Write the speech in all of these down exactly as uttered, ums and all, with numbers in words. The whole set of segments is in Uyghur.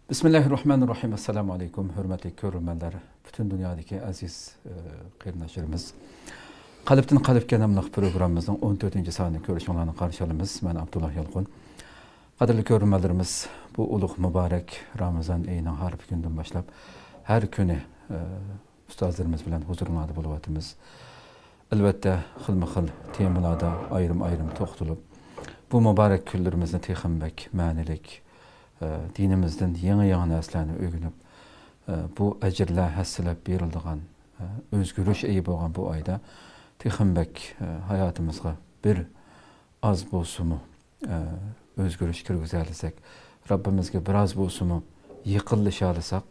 بىسمىللاھىررەھمانىررەھىم. ئەسسالامۇ ئەلەيكۇم، ھۆرمەتلىك كۆرۈرمەنلەر. پۈتۈن دۇنيادىكى ئەزىز، ئە، قېرىنداشلىرىمىز. قەلبتىن قەلبكە ناملىق پروگراممىمىزنىڭ ئون تۆتىنچى سانىنى كۆرۈشۈڭلارنى قارشى ئالىمىز. مەن ئابدۇللا يالقۇن. قەدىرلىك كۆرۈرمەنلىرىمىز، بۇ ئۇلۇغ مۇبارەك رامىزان ئېيىنىڭ ھارپا كۈنىدىن باشلاپ ھەر كۈنى، ئە، ئۇستازلىرىمىز بىلەن ھۇزۇرۇڭلاردا بولۇۋاتىمىز. ئەلۋەتتە، خىلمۇ خىل تېمىلاردا ئايرىم-ئايرىم توختىلىپ، بۇ مۇبارەك كۈنلىرىمىزنى تېخىمۇ بەك مەنىلىك، ئە، دىنىمىزدىن يېڭى-يېڭى نەرسىلەرنى ئۆگىنىپ، ئە، بۇ ئەجىرلەر ھەسسىلەپ بېرىلىدىغان، ئە، ئۆزگىرىش ئېيى بولغان بۇ ئايدا تېخىمۇ بەك، ئە، ھاياتىمىزغا بىر ئاز بولسىمۇ، ئە، ئۆزگىرىش كىرگۈزەلىسەك، رەببىمىزگە بىراز بولسىمۇ يېقىنلىشالىساق،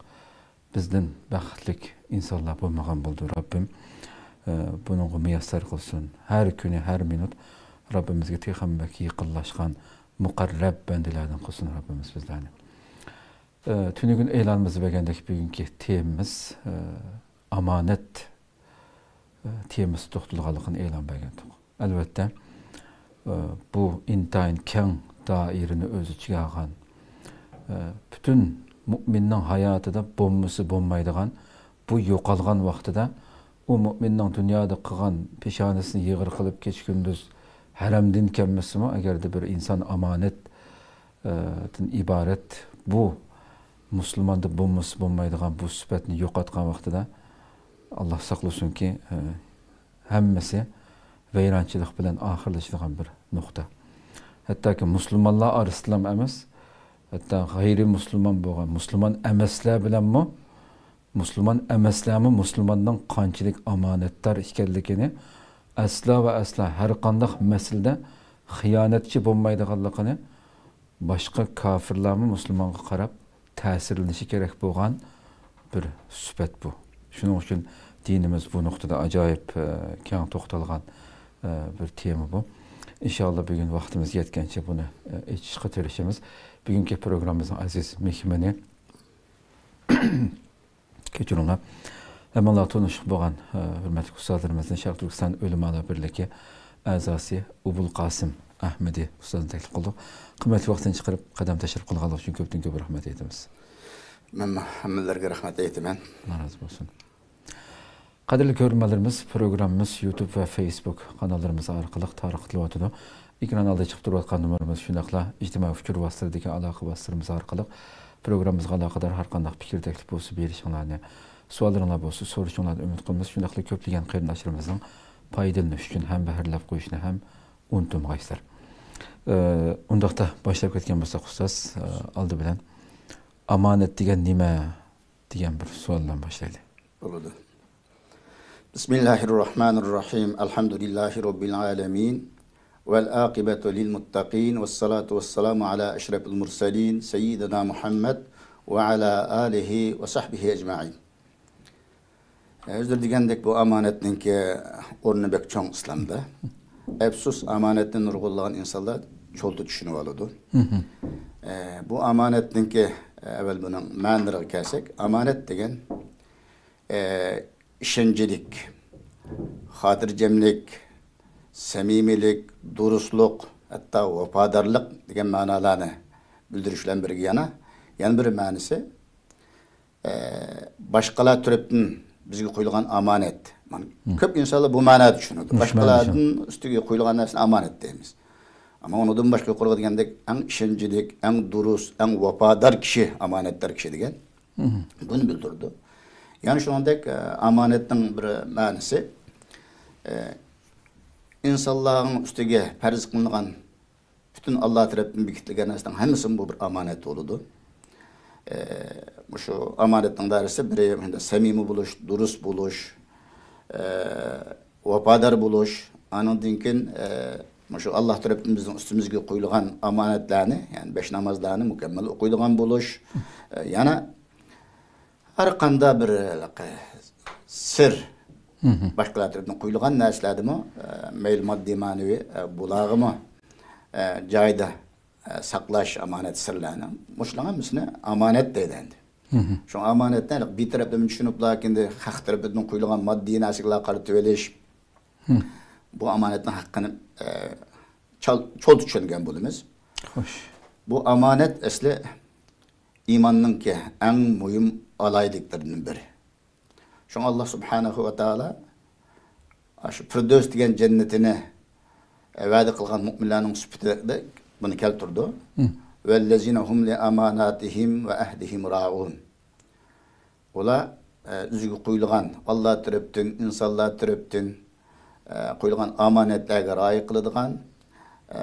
بىزدىن بەختلىك ئىنسانلار بولمىغان بولىدۇ. رەببىم، ئە، بۇنىڭغا مۇيەسسەر قىلسۇن. ھەر كۈنى، ھەر مىنۇت رەببىمىزگە تېخىمۇ بەك يېقىنلاشقان مۇقەررەب بەندىلەردىن قىلسۇن رەببىمىز بىزلەرنى. ئە، تۈنۈگۈن ئېلانىمىزدا بەرگەندەك بۈگۈنكى تېمىمىز، ئە، ئامانەت، ئە، تېمىسى توختىلىدىغانلىقىنى ئېلان بەرگەنتۇق. ئەلۋەتتە، ئە، بۇ ئىنتايىن كەڭ دائىرىنى ئۆز ئىچىگە ئالغان، ئە، پۈتۈن مۇئمىننىڭ ھاياتىدا بولمىسا بولمايدىغان، بۇ يوقالغان ۋاقتىدا ئۇ مۇئمىننىڭ دۇنيادا قىلغان پېشانىسىنى يىغىر قىلىپ كېچە-كۈندۈز ھەرەمدىن كەلمىسىمۇ، ئەگەردە بىر ئىنسان ئامانەت، ئە، دىن ئىبارەت بۇ مۇسۇلماندا بولمىسا بولمايدىغان بۇ سۈپەتنى يوقاتقان ۋاقتىدا، ئاللا ساقلىسۇنكى، ئە، ھەممىسى ۋەيرانچىلىق بىلەن ئاخىرلىشىدىغان بىر نۇقتا. ھەتتاكى مۇسۇلمانلار ئارىسىدىلا ئەمەس، ھەتتا غەيرىي مۇسۇلمان بولغان، مۇسۇلمان ئەمەسلەر بىلەنمۇ، مۇسۇلمان ئەمەسلەرمۇ مۇسۇلماننىڭ قانچىلىك ئامانەتدار ئىكەنلىكىنى، ئەسلا ۋە ئەسلا ھەر قانداق مەسىلىدە خىيانەتچى بولمايدىغانلىقىنى باشقا كاپىرلارمۇ مۇسۇلمانغا قاراپ تەسىرلىنىشى كېرەك بولغان بىر سۈپەت بۇ. شۇنىڭ ئۈچۈن دىنىمىز بۇ نۇقتىدا ئاجايىپ، ئە، كەڭ توختالغان، ئە، بىر تېما بۇ. ئىنشائاللا، بۈگۈن ۋاقتىمىز يەتكەنچە بۇنى، ئە، ئېچىشقا تىرىشىمىز. بۈگۈنكى پروگراممىمىزنىڭ ئەزىز مېھمىنى، كەچۈرۈڭلار، ھەممىڭلار تونۇشلۇق بولغان، ئە، ھۆرمەتلىك ئۇستازلىرىمىزنى شەرقىي تۈركىستان ئۆلىمالار بىرلىكى ئەزاسى ئوبۇلقاسىم ئەھمىدى ئۇستازنى تەكلىپ قىلدۇق. قىممەتلىك ۋاقتىنى چىقىرىپ، قەدەم تەشرىپ قىلغانلىقى ئۈچۈن كۆپتىن كۆپ رەھمەت ئېيتىمىز. مەن ھەممىلەرگە رەھمەت ئېيتىمەن. ئاللا رازى بولسۇن. قەدىرلىك كۆرۈرمەنلىرىمىز، پروگراممىمىز يۇتۇب ۋە فېيسبۇك قاناللىرىمىز ئارقىلىق تارقىتىلىۋاتىدۇ. ئېكران ئالدىدا چىقىپ تۇرۇۋاتقان نومۇرىمىز، شۇنداقلا ئىجتىمائىي ئۇچۇر ۋاسىتىلىرىدىكى ئالاقە ۋاسىتىلىرىمىز ئارقىلىق پروگراممىمىزغا ئالاقىدار ھەر قانداق پىكىر، تەكلىپ بولسا بېرىشىڭلارنى، سوئاللىرىڭلار بولسا سورىشىڭلارنى ئۈمىد قىلىمىز. شۇنداقلا كۆپلىگەن قېرىنداشلىرىمىزنىڭ پايدىلىنىش ئۈچۈن ھەمبەھىرلەپ قويۇشنى ھەم ئۇنتۇمىغايسىلەر. ئە، ئۇنداقتا باشلاپ كەتكەن بولساق، ئۇستاز، ئە، ئالدى بىلەن ئامانەت دېگەن نېمە؟ دېگەن بىر سوئال بىلەن باشلايلى. بولىدۇ. بىسمىللاھىررەھمانىررەھىم. ئەلھەمدۇلىللاھى رەببىل ئالەمىن. والعاقبة للمتقين. والصلاة والسلام على أشرف المرسلين سيدنا محمد وعلى آله وصحبه أجمعين. ھازىر دېگەندەك، بۇ ئامانەتنىڭكى ئورنى بەك چوڭ ئىسلامدا. ئەپسۇس، ئامانەتنى نۇرغۇنلىغان ئىنسانلار چولتا چۈشىنىۋالىدۇ. ئە، بۇ ئامانەتنىڭكى، ئە، ئەۋۋەل بۇنىڭ مەنىلىرىگە كەلسەك، ئامانەت دېگەن، ئە، ئىشەنچلىك، خاتىرجەملىك، سەمىمىيلىك، دۇرۇسلۇق، ھەتتا ۋاپادارلىق دېگەن مەنالارنى بىلدۈرۈش بىلەن بىرگە يەنە، يەنە بىر مەنىسى، ئە، باشقىلار تەرەپتىن بىزگە قويۇلغان ئامانەت. مانا، كۆپ ئىنسانلار بۇ مەنادا چۈشىنىدۇ. باشقىلاردىن ئۈستىگە قويۇلغان نەرسىنى ئامانەت دەيمىز. ئەمما ئۇنىڭدىن باشقا يۇقىرىغا دېگەندەك، ئەڭ ئىشەنچلىك، ئەڭ دۇرۇس، ئەڭ ۋاپادار كىشى، ئامانەتدار كىشى دېگەن. بۇنى بىلدۈرىدۇ. يەنە شۇنىڭدەك، ئە، ئامانەتنىڭ بىر مەنىسى، ئە، ئىنسانلارنىڭ ئۈستىگە پەرز قىلىنغان پۈتۈن ئاللا تەرەپتىن بېكىتىلگەن نەرسىنىڭ ھەممىسىمۇ بۇ بىر ئامانەت بولىدۇ. ئە، مۇشۇ ئامانەتنىڭ دائىرىسى بىرى، مۇنداق سەمىمىي بولۇش، دۇرۇس بولۇش، ئە، ۋاپادار بولۇش، ئانىڭدىن كېيىن، ئە، مۇشۇ ئاللا تەرەپتىن بىزنىڭ ئۈستىمىزگە قويۇلغان ئامانەتلەرنى، يەنى بەش نامازلارنى مۇكەممەل ئوقۇيدىغان بولۇش، ئە، يەنە ھەر قانداق بىر، ھېلىقى، سىر، باشقىلار تەرىپىدىن قويۇلغان نەرسىلەردىمۇ، ئە، مەيلى ماددىي، مەنىۋى، ئە، بۇلارغىمۇ، ئە، جايىدا، ئە، ساقلاش، ئامانەت سىرلارنى، مۇشۇلارنىڭ ھەممىسىنى ئامانەت دەيدۇ ئەمدى. شۇڭا ئامانەتنى ھېلىقى بىر تەرەپتىن چۈشىنىپلا، ئەمدى خەق تەرىپىدىن قويۇلغان ماددىي نەرسىگىلا قارىتىۋېلىش، بۇ ئامانەتنىڭ ھەققىنى، ئە، چال-، چولتا چۈشەنگەن بولىمىز. خوش. بۇ ئامانەت ئەسلى ئىماننىڭكى ئەڭ مۇھىم ئالاھىدىلىكلىرىدىن بىرى. شۇڭا ئاللا سۇبھانەھۇ ۋە تائالا شۇ پىردەۋس دېگەن جەننىتىنى ۋەدە قىلغان مۇئمىنلارنىڭ سۈپىتىدە بۇنى كەلتۈردى. ۋەللەزىنە ھۇم لىئاماناتىھىم ۋە ئەھدىھىم رائۇن. ئۇلار، ئە، ئۆزىگە قويۇلغان، ئاللا تەرەپتىن، ئىنسانلار تەرەپتىن، ئە، قويۇلغان ئامانەتلەرگە رىئايە قىلىدىغان، ئە،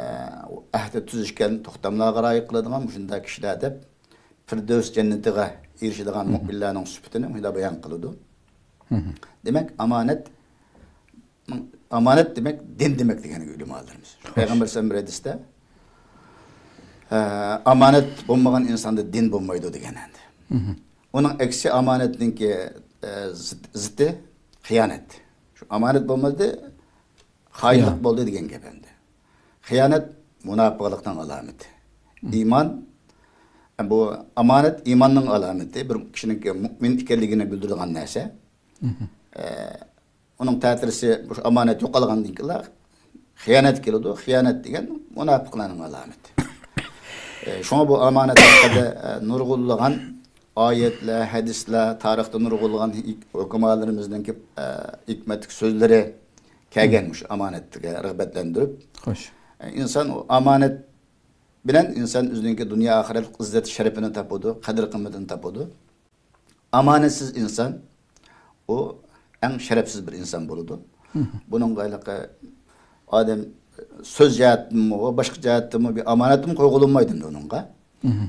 ئەھدى تۈزۈشكەن توختاملارغا رىئايە قىلىدىغان مۇشۇنداق كىشىلەر دەپ پىردەۋس جەننىتىگە ئېرىشىدىغان مۇئمىنلارنىڭ سۈپىتىنى مۇنداق بايان قىلىدۇ. دېمەك، ئامانەت، ئامانەت دېمەك، دىن دېمەك دېگەن ئۆلىمالىرىمىز. پەيغەمبەر سەللەللاھۇ ئەلەيھى ۋەسەللەم بىر ھەدىستە، ئە، ئامانەت بولمىغان ئىنساندا دىن بولمايدۇ دېگەن ئەمدى. ئۇنىڭ ئەكسى ئامانەتنىڭكى، ئە، زىت-، زىتى خىيانەت. شۇ ئامانەت بولمىدى، خائىنلىق بولدى دېگەن گەپ ئەمدى. خىيانەت مۇناپىقلىقنىڭ ئالامىتى. ئىمان، بۇ ئامانەت ئىماننىڭ ئالامىتى. بىر كىشىنىڭكى مۇئمىن ئىكەنلىكىنى بىلدۈرىدىغان نەرسە. ئە، ئۇنىڭ تەتۈرىسى، مۇشۇ ئامانەت يوقالغاندىن كېيىنلا خىيانەت كېلىدۇ. خىيانەت دېگەن مۇناپىقلارنىڭ ئالامىتى. ئە، شۇڭا بۇ ئامانەت ھەققىدە، ئە، نۇرغۇنلىغان ئايەتلەر، ھەدىسلەر، تارىختا نۇرغۇنلىغان ھېك-، ھۆكۈمالىرىمىزنىڭكى، ئە، ھېكمەتلىك سۆزلىرى كەلگەن مۇشۇ ئامانەتكە رىغبەتلەندۈرۈپ. خوش. ئە، ئىنسان ئۇ ئامانەت بىلەن ئىنسان ئۆزىنىڭكى دۇنيا ئاخىرەتلىك ئىززەت شەرىپىنى تاپىدۇ، قەدىر قىممىتىنى تاپىدۇ. ئامانەتسىز ئىنسان، ئۇ ئەڭ شەرەپسىز بىر ئىنسان بولىدۇ. بۇنىڭغا ھېلىقى ئادەم سۆز جەھەتتىنمۇ، باشقا جەھەتتىنمۇ بىر ئامانەتمۇ قويغىلى بولمايدۇ ئۇنىڭغا.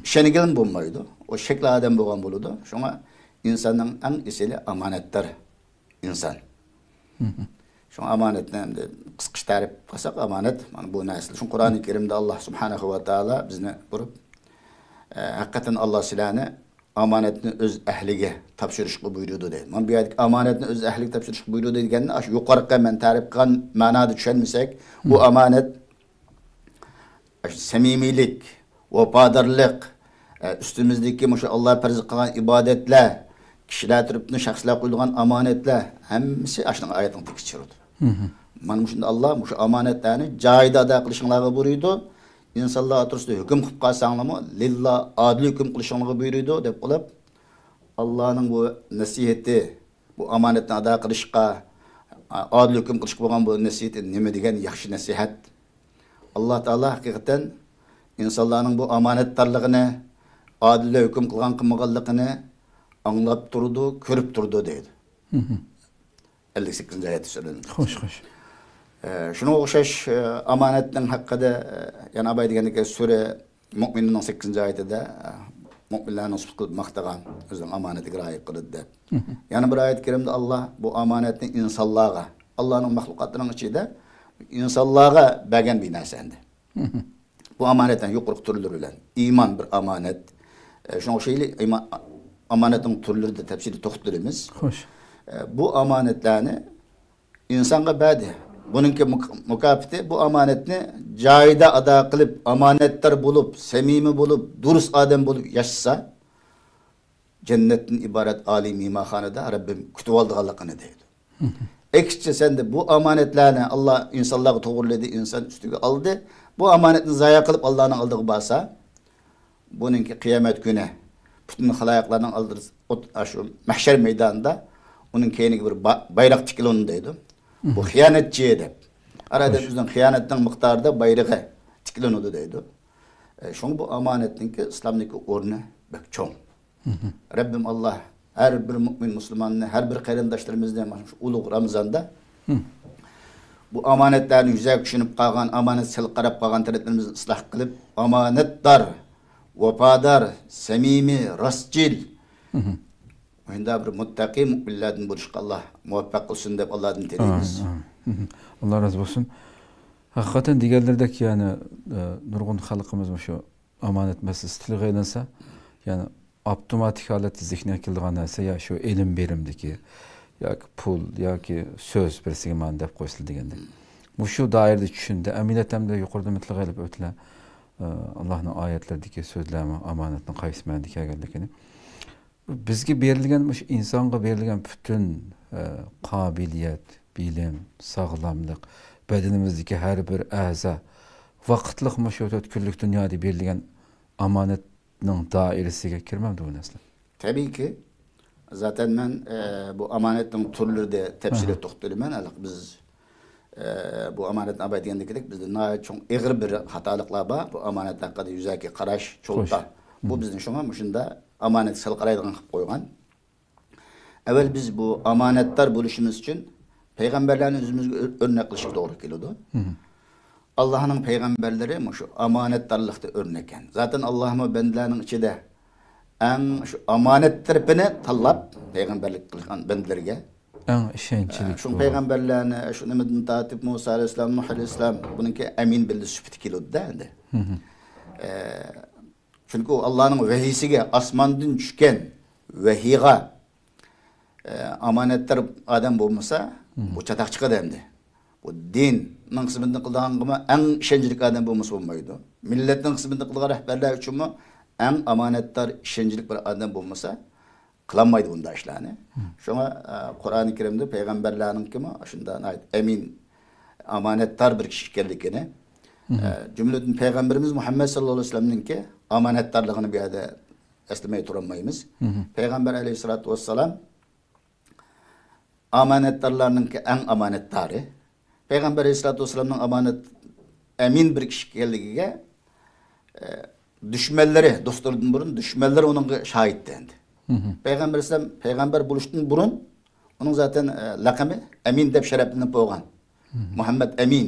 ئىشەنگىلىمۇ بولمايدۇ. ئۇ شەكلى ئادەم بولغان بولىدۇ. شۇڭا ئىنساننىڭ ئەڭ ئېسىلى ئامانەتدار ئىنسان. شۇڭا ئامانەتنى ئەمدى قىسقىچە تەرىپ قىلساق، ئامانەت، مانا بۇ نەرسىلەر. شۇڭا قۇرئانى كەرىمدە ئاللا سۇبھانەھۇ ۋە تائالا بىزنى بۇرۇپ، ئە، ھەقىقەتەن ئاللا سىلەرنى ئامانەتنى ئۆز ئەھلىگە تاپشۇرۇشقا بۇيرۇدى دەيدۇ. مانا بۇ يەردىكى ئامانەتنى ئۆز ئەھلىگە تاپشۇرۇشقا بۇيرۇدى دېگەننى ئاشۇ يۇقىرىقى مەن تەرىپ قىلغان مەنادا چۈشەنمىسەك، بۇ ئامانەت ئاشۇ سەمىمىيلىك، ۋاپادارلىق، ئە، ئۈستىمىزدىكى مۇشۇ ئاللا پەرز قىلغان ئىبادەتلەر، كىشىلەر تەرىپىدىن شەخسلەرگە قويۇلغان ئامانەتلەر، ھەممىسى ئاشۇنىڭ ئايەتنىڭ تېكىستىچە تۇرىدۇ. مانا مۇشۇنداق ئاللا مۇشۇ ئامانەتلەرنى جايىدا ئادا قىلىشىڭلارغا بۇيرۇيدۇ. ئىنسانلار ئوتتۇرىسىدا ھۆكۈم قىلىپ قالساڭلارمۇ، لىللا، ئادىل ھۆكۈم قىلىشىڭلارغا بۇيرۇيدۇ، دەپ قىلىپ، ئاللانىڭ بۇ نەسىھىتى، بۇ ئامانەتنى ئادا قىلىشقا، ئادىل ھۆكۈم قىلىشقا بولغان بۇ نەسىھىتى نېمە دېگەن ياخشى نەسىھەت! ئاللا تائالا ھەقىقەتەن ئىنسانلارنىڭ بۇ ئامانەتدارلىقىنى، ئادىل ھۆكۈم قىلغان قىلمىغانلىقىنى ئاڭلاپ تۇرىدۇ، كۆرۈپ تۇرىدۇ دەيدۇ. ئەللىك سەككىزىنچى ئايەتتە سۆزلىنىدۇ. خوش، خوش. ئە، شۇنىڭغا ئوخشاش، ئە، ئامانەتنىڭ ھەققىدە، ئە، يەنە ئاباي دېگەندەك سۈرە مۇئمىنۇنىڭ سەككىزىنچى ئايىتىدە، ئە، مۇئمىنلارنى سۈپەت قىلىپ ماختىغان، ئۆزىنىڭ ئامانىتىگە رىئايە قىلىدۇ دەپ. يەنە بىر ئايەت كەرىمدە ئاللا بۇ ئامانەتنى ئىنسانلارغا، ئاللانىڭ مەخلۇقاتلىرىنىڭ ئىچىدە ئىنسانلارغا بەرگەن بىر نەرسە ئەمدى. بۇ ئامانەتنىڭ يۇقىرىقى تۈرلىرى بىلەن ئىمان بىر ئامانەت. ئە، شۇنىڭغا ئوخشايلى ئىما-، ئامانەتنىڭ تۈرلىرىدە تەپسىلىي توختىلىمىز. خوش. ئە، بۇ ئامانەتلەرنى ئىنسانغا بەردى. بۇنىڭكى مۇك-، مۇكاپاتى، بۇ ئامانەتنى جايىدا ئادا قىلىپ، ئامانەتدار بولۇپ، سەمىمىي بولۇپ، دۇرۇس ئادەم بولۇپ ياشىسا، جەننەتتىن ئىبارەت ئالىي مېھمانخانىدا رەببىم كۈتۈۋالىدىغانلىقىنى دەيدۇ. ئەكسىچە سەندە بۇ ئامانەتلەرنى ئاللا ئىنسانلارغا توغرىلىدى، ئىنسان ئۈستىگە ئالدى. بۇ ئامانەتنى زايە قىلىپ ئاللانىڭ ئالدىغا بارسا، بۇنىڭكى قىيامەت كۈنى پۈتۈن خالايىقلارنىڭ ئالدىدا، ئوت-، ئاشۇ مەھشەر مەيدانىدا ئۇنىڭ كەينىگە بىر با-، بايراق تىكىلىنىدۇ دەيدۇ. بۇ خىيانەتچى دەپ. ھەر ئادەم ئۆزىنىڭ خىيانەتنىڭ مىقدارىدا بايرىقى تىكىلىنىدۇ دەيدۇ. ئە، شۇڭا بۇ ئامانەتنىڭكى ئىسلامدىكى ئورنى بەك چوڭ. رەببىم ئاللا ھەر بىر مۇئمىن مۇسۇلماننى، ھەر بىر قېرىنداشلىرىمىزنى مانا شۇ ئۇلۇغ رامىزاندا بۇ ئامانەتلەرنى يۈزەكى چۈشىنىپ قالغان، ئامانەت سەل قاراپ قالغان تەرەپلىرىمىزنى ئىسلاھ قىلىپ، ئامانەتدار، ۋاپادار، سەمىمىي، راستچىل، مۇشۇنداق بىر مۇتتەقىي مۇئمىنلەردىن بولۇشقا ئاللا مۇۋەپپەق قىلسۇن دەپ ئاللادىن تىلەيمىز. ئامىن، ئامىن. ئاللا رازى بولسۇن. ھەقىقەتەن دېگەنلىرىدەك، يەنى، ئە، نۇرغۇن خەلقىمىز مۇشۇ ئامانەت مەسىلىسى تىلغا ئېلىنسا، يەنى ئاپتوماتىك ھالەتتە زېھنىگە كېلىدىغان نەرسە يا شۇ ئېلىم بېرىمدىكى ياكى پۇل ياكى سۆز، بىرسىگە مانا دەپ قويسىلا دېگەندەك. مۇشۇ دائىرىدە چۈشىنىدۇ. ئەمەلىيەتتە ھەمدە يۇقىرىدىمۇ تىلغا ئېلىپ ئۆتتىلە، ئە، ئاللانىڭ ئايەتلىرىدىكى سۆزلەرمۇ ئامانەتنىڭ قايسى مەنىدە كەلگەنلىكىنى. بىزگە بېرىلگەن، مۇشۇ ئىنسانغا بېرىلگەن پۈتۈن، ئە، قابىلىيەت، بىلىم، ساغلاملىق، بەدىنىمىزدىكى ھەر بىر ئەزا ۋاقىتلىق مۇشۇ تۆت كۈنلۈك دۇنيادا بېرىلگەن ئامانەت ئامانەتنىڭ دائىرىسىگە كىرمەمدۇ بۇ نەرسىلەر؟ تەبىئىيكى، زاتەن مەن، ئە، بۇ ئامانەتنىڭ تۈرلىرىدە تەپسىلىي توختىلىمەن. ھېلىقى بىز، ئە، بۇ ئامانەتنى ئاۋاي دېگەندىكىدەك، بىزدە ناھايىتى چوڭ، ئېغىر بىر خاتالىقلار بار. بۇ ئامانەت ھەققىدە يۈزەكى قاراش، چولتا. بۇ بىزنى شۇڭا مۇشۇنداق ئامانەتكە سەل قارايدىغان قىلىپ قويغان. ئەۋۋەل بىز بۇ ئامانەتدار بولۇشىمىز ئۈچۈن پەيغەمبەرلەرنى ئۆزىمىزگە ئۆ-، ئۆرنەك قىلىشقا توغرا كېلىدۇ. ئاللاھنىڭ پەيغەمبەرلىرى مۇشۇ ئامانەتدارلىقتا ئۆرنەككەن. زاتەن ئاللاھمۇ بەندىلەرنىڭ ئىچىدە ئەڭ شۇ ئامانەت تەرىپىنى تاللاپ پەيغەمبەرلىك قىلغان بەندىلەرگە. ئەڭ ئىشەنچلىك شۇ بولغان. پەيغەمبەرلەرنى شۇ نېمىدىن تارتىپ مۇسا ئەلەيھىسسالام، نۇھ ئەلەيھىسسالام، بۇنىڭكى ئەمىن بىلدى سۈپىتى كېلىدۇ-دە ئەندى. ئە، چۈنكى ئۇ ئاللاھنىڭ ۋەھىيسىگە، ئاسماندىن چۈشكەن ۋەھىيغا، ئە، ئامانەتدار ئادەم بولمىسا، بۇ چاتاق چىقىدۇ ئەمدى. بۇ دىننىڭ خىزمىتىنى قىلىدىغانغىمۇ ئەڭ ئىشەنچلىك ئادەم بولمىسا بولمايدۇ. مىللەتنىڭ خىزمىتىنى قىلىدىغان رەھبەرلەر ئۈچۈنمۇ ئەڭ ئامانەتدار، ئىشەنچلىك بىر ئادەم بولمىسا، قىلالمايدۇ بۇنداق ئىشلارنى. شۇڭا، ئە، قۇرئانى كەرىمدە پەيغەمبەرلەرنىڭكىمۇ شۇنداق ناھايىتى ئەمىن، ئامانەتدار بىر كىشى ئىكەنلىكىنى، ئە، جۈملىدىن پەيغەمبىرىمىز مۇھەممەد ساللاللاھۇ ئەلەيھى ۋەسەللەمنىڭكى ئامانەتدارلىقىنى بۇ يەردە ئەسلىمەي تۇرالمايمىز. پەيغەمبەر ئەلەيھىسسالاتۇ ۋەسسالام ئامانەتدارلارنىڭكى ئەڭ ئامانەتدارى. پەيغەمبەر ئەلەيھىسسالاتۇ ۋەسسالامنىڭ ئامانەت، ئەمىن بىر كىشى ئىكەنلىكىگە، ئە، دۈشمەنلىرى، دوستلىرىدىن بۇرۇن دۈشمەنلىرى ئۇنىڭغا شاھىتتى ئەمدى. پەيغەمبەر ئەلەيھىسسالام پەيغەمبەر بولۇشتىن بۇرۇن ئۇنىڭ زاتەن، ئە، لەقىمى ئەمىن دەپ شەرەپلىنىپ بولغان. مۇھەممەد ئەمىن.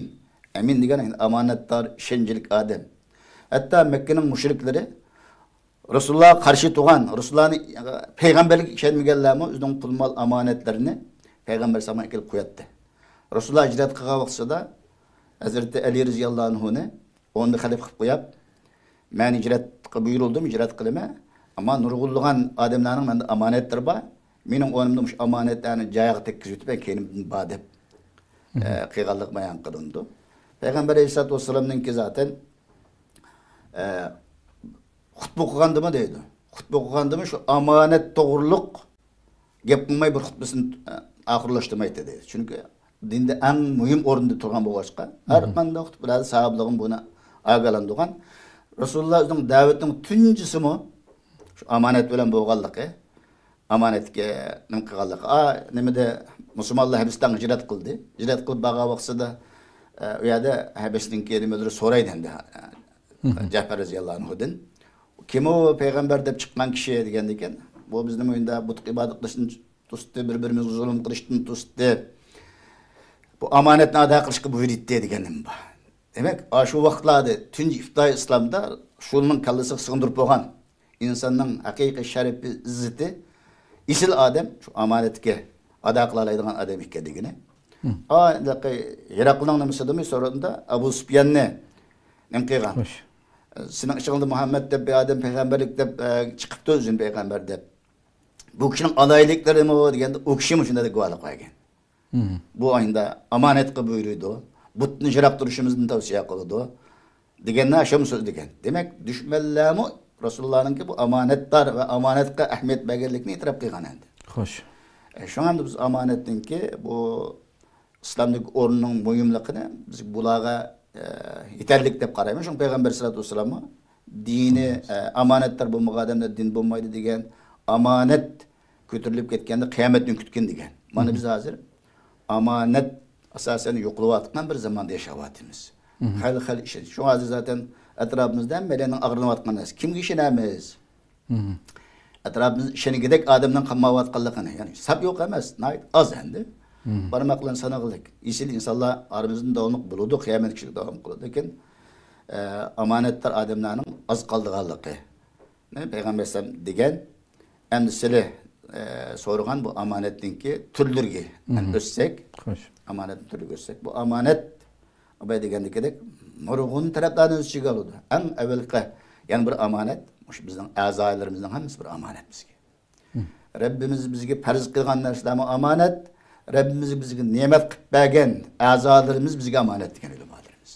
ئەمىن دېگەن ئامانەتدار، ئىشەنچلىك ئادەم. ھەتتا مەككىنىڭ مۇشرىكلىرى رەسۇلۇللاھقا قارشى تۇرغان، رەسۇلۇللاھنى پەيغەمبەرلىككە ئىشەنمىگەنلەرمۇ ئۆزىنىڭ پۇل-مال ئامانەتلىرىنى پەيغەمبەر ئەلەيھىسسالامغا ئەكېلىپ قوياتتى. رەسۇلۇللاھ ھىجرەت قىلغان ۋاقتىدا ھەزرىتى ئەلى رەزىياللاھۇ ئەنھۇنى ئورنىدا خەلىپە قىلىپ قويۇپ، مەن ھىجرەتكە بۇيرۇلدۇم، ھىجرەت قىلىمەن. ئەمما نۇرغۇنلىغان ئادەملەرنىڭ مەندە ئامانەتلىرى بار. مېنىڭ ئورنۇمدا مۇشۇ ئامانەتلەرنى جايىغا تەگكۈزۈۋېتىپ، مەن كەينىمدىن بار دەپ، ئە، قىلغانلىقى بايان قىلىنىدۇ. پەيغەمبەر ئەلەيھىسسالاتۇ ۋەسسالامنىڭكى زاتەن، ئە، خۇتبە ئوقۇغاندىمۇ دەيدۇ. خۇتبە ئوقۇغاندىمۇ شۇ ئامانەت توغرۇلۇق گەپ قىلماي بىر خۇتبىسىنى، ئە، ئاخىرلاشتۇرمايتتى دەيدۇ. چۈنكى دىندا ئەڭ مۇھىم ئورۇندا تۇرغان بولغاچقا، ھەر قانداق خۇتبىلەردە ساھابىلىرىمۇ بۇنى ئاگاھلاندۇرغان. رەسۇلۇللاھ ئۆزىنىڭ دەۋىتىنىڭ تۇنجىسىمۇ شۇ ئامانەت بىلەن بولغانلىقى، ئامانەتكە نېمە قىلغانلىقى. ئا، نېمىدە مۇسۇلمانلار ھەبىستان ھىجرەت قىلدى. ھىجرەت قىلىپ بارغان ۋاقتىدا، ئە، ئۇ يەردە ھەبەشنىڭكى نېمىلىرى سورايدۇ ئەمدى، ئە، جەفەر رەزىياللاھۇ ئەنھۇدىن. كىم ئۇ پەيغەمبەر دەپ چىققان كىشى دېگەندىكىن، بۇ بىزنى مۇ ئىنداق بۇتقا ئىبادەت قىلىشتىن توستى، بىر-بىرىمىزگە زۇلۇم قىلىشتىن توستى. بۇ ئامانەتنى ئادا قىلىشقا بۇيرۇيتتى دېگەن نېمە بار. دېمەك، ئاشۇ ۋاقىتلاردا تۇنجى ئىپتىدائىي ئىسلامدا شۇنىڭ كاللىسىغا سىغدۇرۇپ بولغان ئىنساننىڭ ھەقىقىي شەرىپى، ئىززىتى، ئېسىل ئادەم شۇ ئامانەتكە ئادا قىلالايدىغان ئادەم ئىكەنلىكىنى. ئا، ھېرەقلىنىڭ نېمىسىدىمۇ سورىغاندا ئەبۇ سۇپياننى نېمە قىلغان؟ خوش. سېنىڭ ئىچىڭدە مۇھەممەد دەپ بىر ئادەم پەيغەمبەرلىك دەپ، ئە، چىقىپتۇ، ئۆزىنى پەيغەمبەر دەپ. بۇ كىشىنىڭ ئالاھىدىلىكلىرىمۇ دېگەندە، ئۇ كىشىمۇ شۇنداق دەپ گۇۋاھلىق بەرگەن. بۇ ئايندا ئامانەتكە بۇيرۇيدۇ، بۇتنى يىراق تۇرۇشىمىزنى تەۋسىيە قىلىدۇ دېگەننى ئاشۇمۇ سۆزلىگەن. دېمەك، دۈشمەنلەرمۇ رەسۇلۇللانىڭكى بۇ ئامانەتدار ۋە ئامانەتقە ئەھمىيەت بەرگەنلىكىنى ئېتىراپ قىلغان ئەمدى. خوش. ئە، شۇڭا ئەمدى بىز ئامانەتنىڭكى بۇ ئىسلامدىكى ئورنىنىڭ مۇھىملىقىنى بىز بۇلارغا، ئە، يېتەرلىك دەپ قارايمەن. شۇڭا پەيغەمبەر سەللەللاھۇ ئەلەيھى ۋەسەللەممۇ دىنى، ئە، ئامانەتدار بولمىغان ئادەمدە دىن بولمايدۇ دېگەن، ئامانەت كۆتۈرۈلۈپ كەتكەندە قىيامەتنى كۈتكىن دېگەن. مانا بىز ھازىر ئامانەت ئاساسەن يوقىلىۋاتقان بىر زاماندا ياشاۋاتىمىز. خېلى، خېلى ئىشەنچ. شۇڭا ھازىر زاتەن ئەتراپىمىزدا ھەممەيلەننىڭ ئاغرىنىۋاتقان نەرسە. كىمگە ئىشىنەمىز؟ ئەتراپىمىزدا ئىشەنگۈدەك ئادەمنىڭ قالمايۋاتقانلىقىنى، يەنى ساپ يوق ئەمەس، ناھايىتى ئاز ئەمدى. بارماق بىلەن سانىغىلىك. ئېسىل ئىنسانلار ئارىمىزدا داۋاملىق بولىدۇ، قىيامەت كۈنىگىچە داۋام قىلىدۇ. لېكىن، ئە، ئامانەتدار ئادەملەرنىڭ ئاز قالىدىغانلىقى. نە، پەيغەمبەر ئەلەيھىسسالام دېگەن، ئەمدى سىلى، ئە، سورىغان بۇ ئامانەتنىڭكى تۈرلىرىگە، يەنى ئۆتسەك، خوش. ئامانەتنىڭ تۈرلىرىگە ئۆتسەك، بۇ ئامانەت، ئاباي دېگەندىكىدەك، نۇرغۇن تەرەپلەرنى ئۆز ئىچىگە ئالىدۇ. ئەڭ ئەۋۋەلقى، يەنە بىر ئامانەت، مۇشۇ بىزنىڭ ئەزالىرىمىزنىڭ ھەممىسى بىر ئامانەت بىزگە. رەببىمىز بىزگە پەرز قىلغان نەرسىلەرمۇ ئامانەت، رەببىمىز بىزگە نېمەت قىلىپ بەرگەن ئەزالىرىمىز بىزگە ئامانەت دېگەن ئۆلىمالىرىمىز.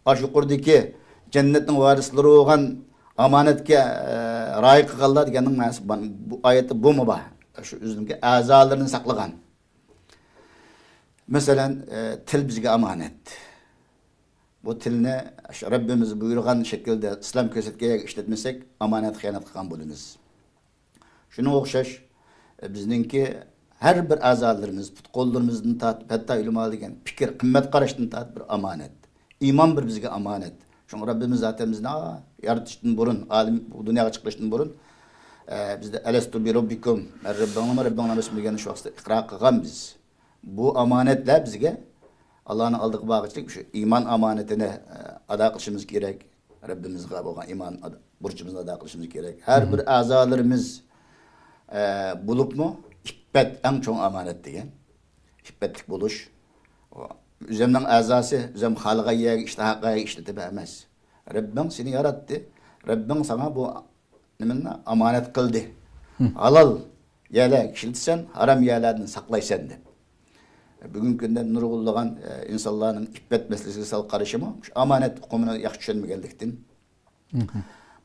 ئاشۇ يۇقىرىدىكى جەننەتنىڭ ۋارىسلىرى بولغان ئامانەتكە، ئە، رىئايە قىلغانلار دېگەننىڭ مەنىسى بار. بۇ ئايەتتە بۇمۇ بار. شۇ ئۆزىنىڭكى ئەزالىرىنى ساقلىغان. مەسىلەن، ئە، تىل بىزگە ئامانەت. بۇ تىلنى شۇ رەببىمىز بۇيرۇغان شەكىلدە ئىسلام كۆرسەتكەن يەرگە ئىشلەتمىسەك، ئامانەتكە خىيانەت قىلغان بولىمىز. شۇنىڭغا ئوخشاش، بىزنىڭكى ھەر بىر ئەزالىرىمىز، پۇت-قوللىرىمىزدىن تارتىپ، ھەتتا ئۆلىمالار دېگەن پىكىر، قىممەت قاراشتىن تارتىپ بىر ئامانەت. ئىمان بىر بىزگە ئامانەت. شۇڭا رەببىمىز زاتەن بىزنى، ئا، يارىتىشتىن بۇرۇن، ئالەم بۇ دۇنياغا چىقىرىشتىن بۇرۇن، ئە، بىزدە «ئەلەستۇ بىرەببىكۇم»، مەن رەببىڭلارمۇ، رەببىڭلار ئەمەسمۇ دېگەن شۇ ۋاقىتتا ئىقرار قىلغان بىز. بۇ ئامانەتلەر بىزگە ئاللانىڭ ئالدىغا بارغۇچىلىك شۇ ئىمان ئامانىتىنى، ئە، ئادا قىلىشىمىز كېرەك. رەببىمىزغا بولغان ئىمان ئادا-، بۇرچىمىزنى ئادا قىلىشىمىز كېرەك. ھەر بىر ئەزالىرىمىز، ئە، بولۇپمۇ ئىپپەت ئەڭ چوڭ ئامانەت دېگەن. ئىپپەتلىك بولۇش. ئۆزۈمنىڭ ئەزاسى، ئۆزۈم خالىغان يەرگە، ئىشتىھاغا ئىشلىتىپ ئەمەس. رەببىڭ سېنى ياراتتى. رەببىڭ ساڭا بۇ نېمىنى ئامانەت قىلدى. ھالال يەرلەرگە ئىشلىتىسەن، ھارام يەرلەردىن ساقلايسەن دەپ. بۈگۈنكى كۈندە نۇرغۇنلىغان، ئە، ئىنسانلارنىڭ ئىپپەت مەسىلىسىگە سەل قارىشىمۇ شۇ ئامانەت ئۇقۇمىنى ياخشى چۈشەنمىگەنلىكتىن.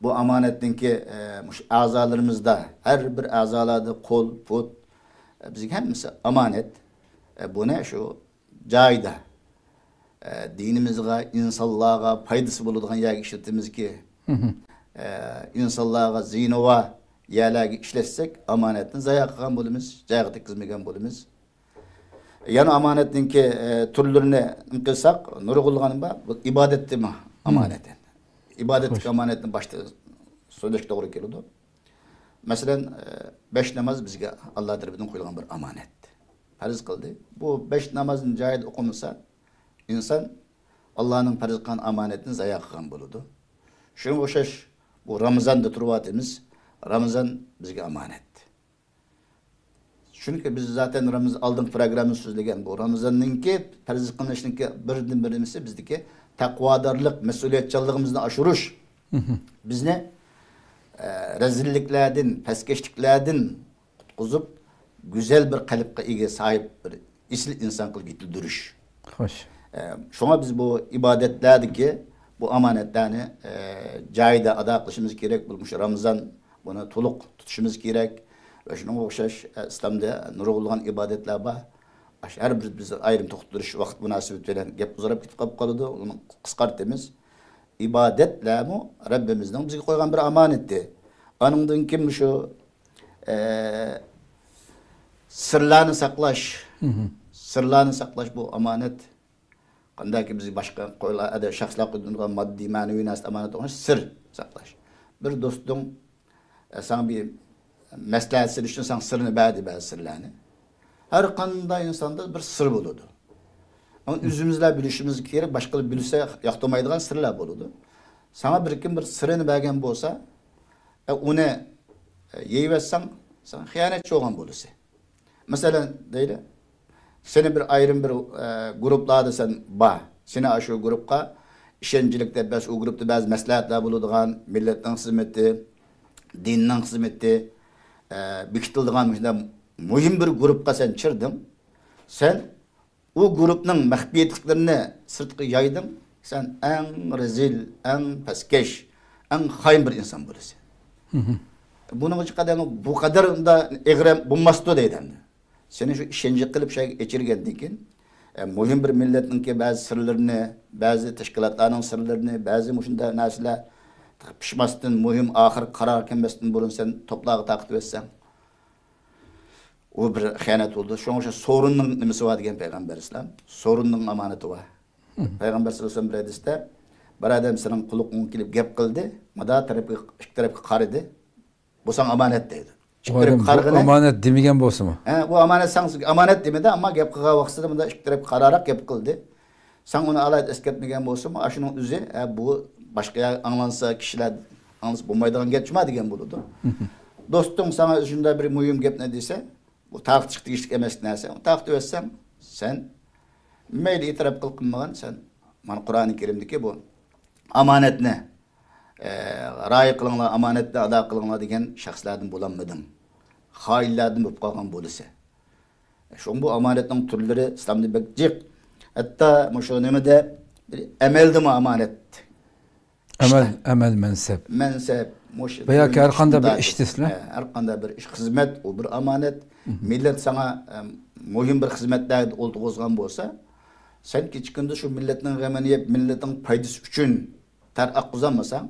بۇ ئامانەتنىڭكى، ئە، مۇشۇ ئەزالىرىمىزدا، ھەر بىر ئەزالاردا قول، پۇت، ئە، بىزگە ھەممىسى ئامانەت. ئە، بۇنى شۇ جايىدا، ئە، دىنىمىزغا، ئىنسانلارغا پايدىسى بولىدىغان يەرگە ئىشلىتىمىزكى، ئە، ئىنسانلارغا زىيىنى بار يەرلەرگە ئىشلەتسەك، ئامانەتنى زايا قىلغان بولىمىز، جايىغا تەگكۈزمىگەن بولىمىز. يەنە ئامانەتنىڭكى، ئە، تۈرلىرىنى قىلساق، نۇرغۇنلىغىنى بار. بۇ ئىبادەتتىمۇ ئامانەت. ئىبادەتتىكى ئامانەتنى باشتا سۆزلەشكە توغرا كېلىدۇ. مەسىلەن، ئە، بەش ناماز بىزگە ئاللا تەرىپىدىن قويۇلغان بىر ئامانەت. پەرز قىلدى. بۇ بەش نامازنى جايىدا ئوقۇمىسا، ئىنسان ئاللانىڭ پەرز قىلغان ئامانەتنى زايا قىلغان بولىدۇ. شۇنىڭغا ئوخشاش، بۇ رامىزاندا تۇرۇۋاتىمىز. رامىزان بىزگە ئامانەت. چۈنكى بىز زاتەن رامىزان ئالدىنقى پروگراممىدا سۆزلىگەن بۇ رامىزاننىڭكى پەرز قىلىنىشنىڭكى بىردىنبىر نېمىسى بىزدىكى تەقۋادارلىق، مەسئۇلىيەتچانلىقىمىزنى ئاشۇرۇش. بىزنى، ئە، رەزىللىكلەردىن، پەسكەشلىكلەردىن قۇتقۇزۇپ، گۈزەل بىر قەلبقە ئىگە، ساھىب بىر ئېسىل ئىنسان قىلىپ يېتىلدۈرۈش. خوش. ئە، شۇڭا بىز بۇ ئىبادەتلەردىكى بۇ ئامانەتلەرنى، ئە، جايىدا ئادا قىلىشىمىز كېرەك. بۇ مۇشۇ رامىزان بۇنى تولۇق تۇتۇشىمىز كېرەك. ۋە شۇنىڭغا ئوخشاش، ئە، ئىسلامدا نۇرغۇنلىغان ئىبادەتلەر بار. ئاشۇ ھەر بىر بىز ئايرىم توختىلىش ۋاقىت مۇناسىۋىتى بىلەن گەپ ئۇزىراپ كېتىپ قالىپ قالىدۇ. ئۇنى قىسقارتىمىز. ئىبادەتلەرمۇ رەببىمىزنىڭ بىزگە قويغان بىر ئامانىتى. ئانىڭدىن كېيىن شۇ، ئە، سىرلارنى ساقلاش. سىرلارنى ساقلاش بۇ ئامانەت. قانداكى بىز باشقا قويلار، ئەدە شەخسلەر قويىدىغان ماددىي، مەنىۋى نەرسە ئامانەت بولغان سىر ساقلاش. بىر دوستۇڭ، ئە، ساڭا بىر مەسلىھەت سېلىش ئۈچۈن ساڭا سىرنى بەردى، بەزى سىرلارنى. ھەر قانداق ئىنساندا بىر سىر بولىدۇ. ئەمما ئۆزىمىزلا بىلىشىمىز كېرەك، باشقىلار بىلسە ياقتۇرمايدىغان سىرلار بولىدۇ. ساڭا بىر كىم بىر سىرىنى بەرگەن بولسا، ئە، ئۇنى، ئە، يەيۋەتسەڭ، سەن خىيانەتچى بولغان بولىسەن. مەسىلەن، دەيلى، سېنى بىر ئايرىم بىر، ئە، گۇرۇپلاردا سەن بار. سېنى ئاشۇ گۇرۇپقا ئىشەنچلىك دەپ، بەس، ئۇ گۇرۇپتا بەزى مەسلىھەتلەر بولىدىغان، مىللەتنىڭ خىزمىتى، دىننىڭ خىزمىتى، ئە، بېكىتىلىدىغان مۇشۇنداق مۇھىم بىر گۇرۇپقا سەن چىردىڭ. سەن ئۇ گۇرۇپنىڭ مەخپىيەتلىكلىرىنى سىرتقا يايدىڭ، سەن ئەڭ رەزىل، ئەڭ پەسكەش، ئەڭ خائىن بىر ئىنسان بولىسەن. بۇنىڭغا قەدەر بۇ قەدەر ئۇندا ئېغىر بولماستۇ دەيدۇ ئەمدى. سېنى شۇ ئىشەنچ قىلىپ شۇ يەرگە ئېچىرگەندىن كېيىن، ئە، مۇھىم بىر مىللەتنىڭكى بەزى سىرلىرىنى، بەزى تەشكىلاتلارنىڭ سىرلىرىنى، بەزى مۇشۇنداق نەرسىلەر پىشماستىن، مۇھىم ئاخىرقى قارار كەلمەستىن بۇرۇن سەن توپلارغا تارقىتىۋەتسەڭ، ئۇ بىر خىيانەت بولىدۇ. شۇڭا شۇ سورۇننىڭ نېمىسى بار دېگەن پەيغەمبەر ئەلەيھىسسالام. سورۇننىڭ ئامانىتى بار. پەيغەمبەر سەللەللاھۇ ئەلەيھى ۋەسەللەم بىر ھەدىستە، بىر ئادەم سېنىڭ قۇلىقىڭغا كېلىپ گەپ قىلدى، مادا تەرەپكە، ئىككى تەرەپكە قارىدى. بۇ ساڭا ئامانەت دەيدۇ. ئىككى ئادەم تەرەپكە بۇ قارىغىنى ئامانەت دېمىگەن بولسىمۇ؟ ھە، بۇ ئامانەت ساڭا ئامانەت دېمىدى، ئەمما گەپ قىلغان ۋاقتىدا مۇنداق ئىككى تەرەپكە قاراراق گەپ قىلدى. سەن ئۇنى ئالاھىدە ئەسكەرتمىگەن بولسىمۇ، ئاشۇنىڭ ئۆزى، ھە، بۇ باشقا يەر ئاڭلانسا، كىشىلەر ئاڭلىسا بولمايدىغان گەپ جۇما دېگەن بولىدۇ. دوستۇڭ ساڭا شۇنداق بىر مۇھىم گەپنى دېسە، بۇ تارقىتىشقا تېگىشلىك ئەمەس نەرسە. ئۇنى تارقىتىۋەتسەڭ، سەن مەيلى ئېتىراپ قىل، قىلمىغىن، سەن مانا قۇرئانى كەرىمدىكى بۇ ئامانەتنى، ئە، رىئايە قىلىڭلار، ئامانەتنى ئادا قىلىڭلار دېگەن شەخسلەردىن بولالمىدىڭ. خائىنلاردىن بولۇپ قالغان بولىسەن. شۇڭا بۇ ئامانەتنىڭ تۈرلىرى ئىسلامدا بەك جىق. ھەتتا مۇشۇ نېمىدە، بىر ئەمەلدىمۇ ئامانەت. ئەمەل، ئەمەل، مەنسەپ. مەنسەپ، مۇشۇ ۋە ياكى ھەر قانداق بىر ئىش دېسىلە. ھە، ھەر قانداق بىر ئىش، خىزمەت، ئۇ بىر ئامانەت. مىللەت ساڭا، ئەم، مۇھىم بىر خىزمەتلەردە ئولتۇرغۇزغان بولسا، سەن كېچە كۈندۈز شۇ مىللەتنىڭ غېمىنى يەپ، مىللەتنىڭ پايدىسى ئۈچۈن تەر ئاققۇزالمىساڭ،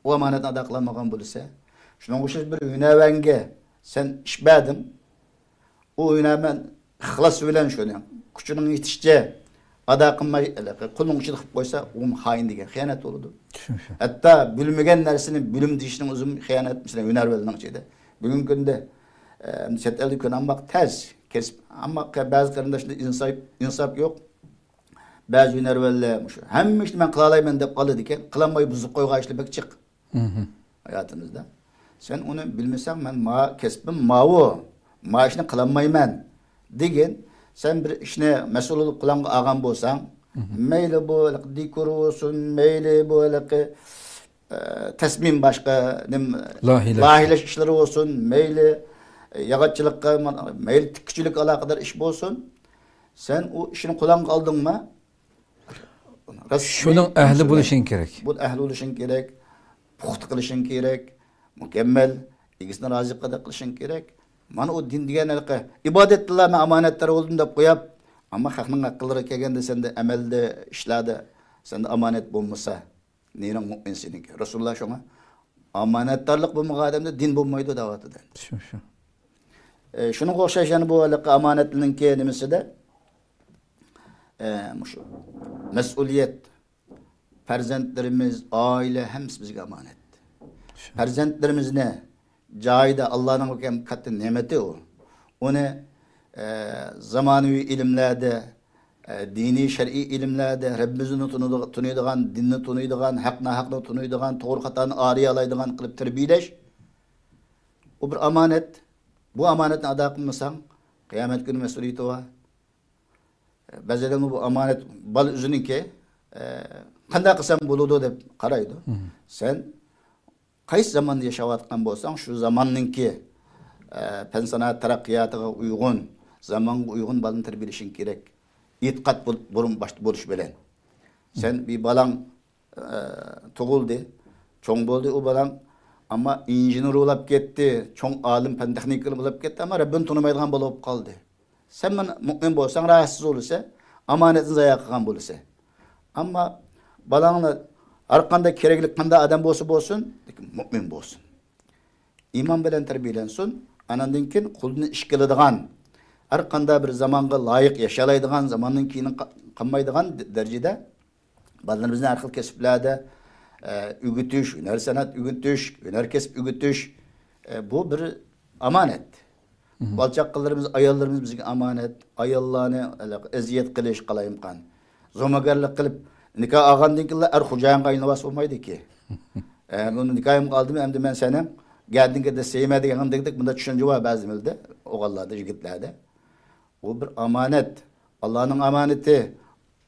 ئۇ ئامانەتنى ئادا قىلالمىغان بولىسەن. شۇنىڭغا ئوخشاش بىر ھۈنەرۋەنگە سەن ئىش بەردىڭ، ئۇ ھۈنەرۋەن ئىخلاس بىلەن شۇنى كۈچىنىڭ يېتىشىچە ئادا قىلماي، قولنىڭ ئۇچىدا قىلىپ قويسا، ئۇمۇ خائىن دېگەن خىيانەت بولىدۇ. شۇ، شۇ. ھەتتا بىلمىگەن نەرسىنى بىلىم دېيىشنىڭ ئۆزىمۇ خىيانەت، مەسىلەن، ھۈنەرۋەننىڭ ئىچىدە. بۈگۈنكى كۈندە، ئە، چەت ئەلدە كۆرۈنمەك تەس، كەسىپ. ئەمما بەزى قېرىنداشلار ئىنساپ، ئىنساپ يوق. بەزى ھۈنەرۋەنلەر مۇشۇ ھەممە ئىشنى مەن قىلالايمەن دەپ قالىدىكەن، قىلالماي بۇزۇپ قويغان ئىشلار بەك جىق. مھم. ھاياتىمىزدا. سەن ئۇنى بىلمىسەڭ، مەن ما-، كەسپىم ماۋۇ، ما ئىشنى قىلالمايمەن دېگىن، سەن بىر ئىشنى مەسئۇل بولۇپ قولۇڭغا ئالغان بولساڭ، مھم، مەيلى بۇ ھېلىقى دېكور بولسۇن، مەيلى بۇ ھېلىقى، ئە، تەسمىم باشقا نېمە، لايىھەلەش. لايىھەلەش ئىشلىرى بولسۇن، مەيلى، ئە، ياغاچچىلىققا، مەيلى تىككۈچىلىككە ئالاقىدار ئىش بولسۇن، سەن ئۇ ئىشنى قولۇڭغا ئالدىڭما، راست شۇنىڭ ئەھلى بولۇشۇڭ كېرەك. بۇ ئەھلى بولۇشۇڭ كېرەك، پۇختا قىلىشىڭ كېرەك، مۇكەممەل، ئىگىسىنى رازى قىلىدىغان قىلىشىڭ كېرەك. مانا ئۇ دىن دېگەن ھېلىقى ئىبادەتتىلا مەن ئامانەتدار بولدۇم دەپ قويۇپ، ئەمما خەقنىڭ ھەقلىرىگە كەلگەندە سەندە ئەمەلدە، ئىشلاردا سەندە ئامانەت بولمىسا، نېرىڭ مۇئمىن سېنىڭكى. رەسۇلۇللا شۇڭا ئامانەتدارلىق بولمىغان ئادەمدە دىن بولمايدۇ دەۋاتىدۇ. شۇ، شۇ. ئە، شۇنىڭغا ئوخشاش يەنە بۇ ھېلىقى ئامانەتنىڭكى نېمىسىدە، ئە، مۇشۇ مەسئۇلىيەت، پەرزەنتلىرىمىز، ئائىلە ھەممىسى بىزگە ئامانەت. شۇ. پەرزەنتلىرىمىزنى جايىدا، ئاللانىڭ بەرگەن كاتتا نېمىتى ئۇ. ئۇنى، ئە، زامانىۋى ئىلىملەردە، ئە، دىنىي، شەرئىي ئىلىملەردە رەببىمىزنى تونۇيدىغ-، تونۇيدىغان، دىننى تونۇيدىغان، ھەق ناھەقنى تونۇيدىغان، توغرا خاتانى ئايرىيالايدىغان قىلىپ تەربىيەلەش، ئۇ بىر ئامانەت. بۇ ئامانەتنى ئادا قىلمىساڭ، قىيامەت كۈنى مەسئۇلىيىتى بار. بەزى ئادەملەر بۇ ئامانەت بالا ئۆزىنىڭكى، ئە، قانداق قىلسام بولىدۇ دەپ قارايدۇ. مم. سەن قايسى زاماندا ياشاۋاتقان بولساڭ، شۇ زاماننىڭكى، ئە، پەن سانائەت تەرەققىياتىغا ئۇيغۇن، زامانغا ئۇيغۇن بالىنى تەربىيەلىشىڭ كېرەك. ئېتىقاد بول-، بۇرۇن باشتا بولۇش بىلەن. سەن بىر بالاڭ، ئە، تۇغۇلدى، چوڭ بولدى ئۇ بالاڭ، ئەمما ئىنژېنېر بولاپ كەتتى، چوڭ ئالىم پەن تېخنىكلار بولاپ كەتتى، ئەمما رەببىنى تونۇمايدىغان بولۇپ قالدى. سەن مانا مۇئمىن بولساڭ، راھەتسىز بولىسەن، ئامانەتنى زايا قىلغان بولىسەن. ئەمما بالاڭنى ھەر قانداق كېرەكلىك قانداق ئادەم بولسا بولسۇن، لېكىن مۇئمىن بولسۇن. ئىمان بىلەن تەربىيەلەنسۇن. ئاناندىن كېيىن قولىدىن ئىش كېلىدىغان، ھەر قانداق بىر زامانغا لايىق ياشالايدىغان، زاماننىڭ كېيىنى قا-، قالمايدىغان د-، دەرىجىدە بالىلىرىمىزنى ھەر خىل كەسىپلەردە، ئە، ئۆگىتىش، ھۈنەر سەنئەت ئۆگىتىش، ھۈنەر كەسىپ ئۆگىتىش، ئە، بۇ بىر ئامانەت. مھم. بالا چاقىلىرىمىز، ئاياللىرىمىز بىزگە ئامانەت. ئاياللارنى ئەزىيەت قىلىش، قالايمىقان زومىگەرلىك قىلىپ، نىكاھ ئالغاندىن كېيىنلا ئەر خوجايىنغا ئايلىنىۋالسا بولمايدۇكى. ئە، بۇنى نىكاھىمغا ئالدىم، ئەمدى مەن سېنىڭ گەدىنىڭگە دەسسەيمەن دېگەندەك، بۇنداق چۈشەنچە بار بەزى مىللەتتە، ئوغۇللاردا، يىگىتلەردە. ئۇ بىر ئامانەت. ئاللانىڭ ئامانىتى.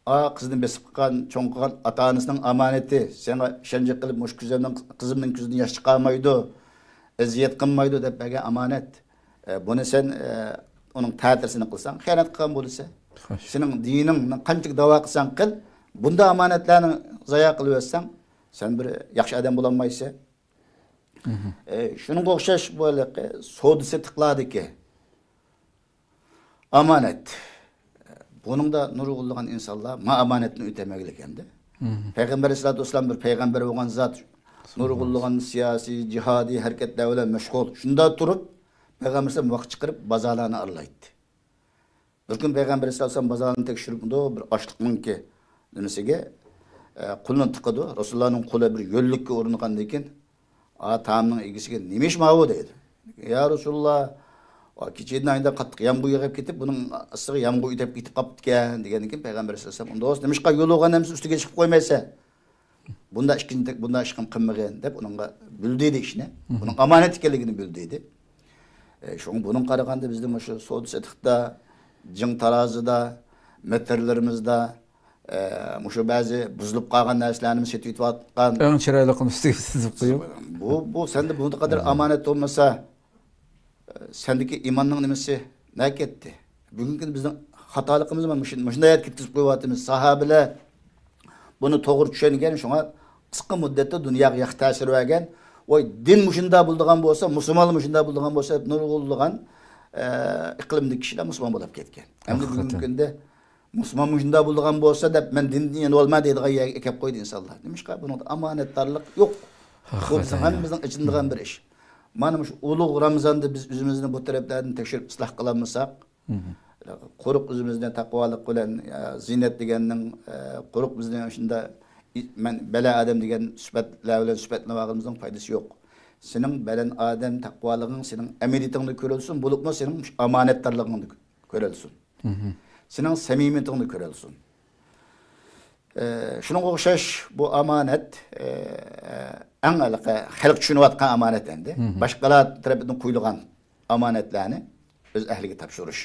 ئا، قىزنى بېسىپ قىلغان، چوڭ قىلغان ئاتا-ئانىسىنىڭ ئامانىتى. ساڭا ئىشەنچ قىلىپ، مۇشۇ كۆزۈمنىڭ، قىزىمنىڭ كۆزىدىن ياش چىقارمايدۇ، ئەزىيەت قىلمايدۇ دەپ بەرگەن ئامانەت. ئە، بۇنى سەن، ئە، ئۇنىڭ تەتۈرىسىنى قىلساڭ، خىيانەت قىلغان بولىسەن. خوش. سېنىڭ دىنىڭنى قانچىلىك داۋا قىلساڭ قىل، بۇنداق ئامانەتلەرنى زايا قىلىۋەتسەڭ، سەن بىر ياخشى ئادەم بولالمايسەن. مھم. ئە، شۇنىڭغا ئوخشاش بۇ ھېلىقى سودا سېتىقلاردىكى ئامانەت. بۇنىڭدا نۇرغۇنلىغان ئىنسانلار ما ئامانەتنى ئۆتەلمەيدىكەن-دە. مھم. پەيغەمبەر ئەلەيھىسسالاتۇ ۋەسسالام بىر پەيغەمبەر بولغان زات، نۇرغۇنلىغان سىياسىي، جىھادىي ھەرىكەتلەر بىلەن مەشغۇل. شۇنداق تۇرۇپ، پەيغەمبەر ئەلەيھىسسالام ۋاقىت چىقىرىپ بازارلارنى ئارىلايتتى. بىر كۈنى پەيغەمبەر ئەلەيھىسسالام بازارنى تەكشۈرۈپ، بۇ بىر ئاشلىقنىڭكى نېمىسىگە، ئە، قولىنى تىقىدۇ. رەسۇلۇللانىڭ قولى بىر يۆللۈككە ئورنىغاندىن كېيىن، ئا، تائامنىڭ ئىگىسىگە، «نېمە ئىش ماۋۇ؟» دەيدۇ. «يا رەسۇلۇللا، ئا، كېچىدىن ئايدا قاتتىق يامغۇر يېغىپ كېتىپ، بۇنىڭ ئاستىغا يامغۇر ئۆتۈپ كېتىپ قاپتىكەن» دېگەندىن كېيىن پەيغەمبەر ئەلەيھىسسالام، «ئۇنداق بولسا نېمىشقا يول بولغان نەرسىنى ئۈستىگە چىقىپ قويمايسەن؟ بۇنداق ئىشقىنى، بۇنداق ئىشقىنى قىلمىغىن» دەپ ئۇنىڭغا بىلدۈردى ئىشنى. مھم. ئۇنىڭ ئامانەت ئىكەنلىكىنى بىلدۈردى. ئە، شۇڭا بۇنىڭغا قارىغاندا بىزدە مۇشۇ سودا سېتىقتا، جىڭ تارازىدا، مېتىرلىرىمىزدا، ئە، مۇشۇ بەزى بۇزۇلۇپ قالغان نەرسىلەرنى سېتىۋېتىۋاتقان. ئەڭ چىرايلىقىنى ئۈستىگە تىزىپ قويۇپ. بۇ، بۇ سەندە بۇنىڭغا قەدەر ئامانەت بولمىسا، سەندىكى ئىماننىڭ نېمىسى نەگە كەتتى؟ بۈگۈنكى كۈندە بىزنىڭ خاتالىقىمىز مانا مۇشۇ، مۇشۇنداق يەرگە كەتكۈزۈپ قويۇۋاتىمىز. ساھابىلەر بۇنى توغرا چۈشەنگەن، شۇڭا قىسقا مۇددەتتە دۇنياغا ياخشى تەسىر بەرگەن. ۋاي، دىن مۇشۇنداق بولىدىغان بولسا، مۇسۇلمانلار مۇشۇنداق بولىدىغان بولسا دەپ نۇرغۇنلىغان، ئە، ئىقلىمدىكى كىشىلەر مۇسۇلمان بولۇپ كەتكەن. ئەمدى بۈگۈنكى ھەقىقەتەن. كۈندە مۇسۇلمان مۇشۇنداق بولىدىغان بولسا دەپ، مەن دىندىن يېنىۋالماي دەيدىغان يەرگە ئەكەپ قويدى ئىنسانلار. نېمىشقا؟ بۇنىڭدا ئامانەتدارلىق يوق. بۇ بىزنىڭ ھەممىمىزنىڭ ئېچىنىدىغان بىر ئىش. مانا مۇشۇ ئۇلۇغ رامىزاندا بىز ئۆزىمىزنى بۇ تەرەپلەردىن تەكشۈرۈپ ئىسلاھ قىلالمىساق، قۇرۇق ئۆزىمىزنى تەقۋالىق بىلەن، يا، زىننەت دېگەننىڭ، ئە، قۇرۇق بىزنى شۇنداق، ئى-، مەن بەلە ئادەم دېگەن سۈپەتلەر بىلەن سۈپەتلىنىۋالغىنىمىزنىڭ پايدىسى يوق. سېنىڭ بەلەن ئادەم تەقۋالىقىڭ سېنىڭ ئەمەلىيىتىڭدە كۆرۈلسۇن، بولۇپمۇ سېنىڭ ئامانەتدارلىقىڭدا كۆرۈلسۇن. سېنىڭ سەمىمىيىتىڭدە كۆرۈلسۇن. ئە، شۇنىڭغا ئوخشاش بۇ ئامانەت، ئە، ئەڭ ھېلىقى خەلق چۈشىنىۋاتقان ئامانەت ئەمدى. باشقىلار تەرىپىدىن قويۇلغان ئامانەتلەرنى ئۆز ئەھلىگە تاپشۇرۇش.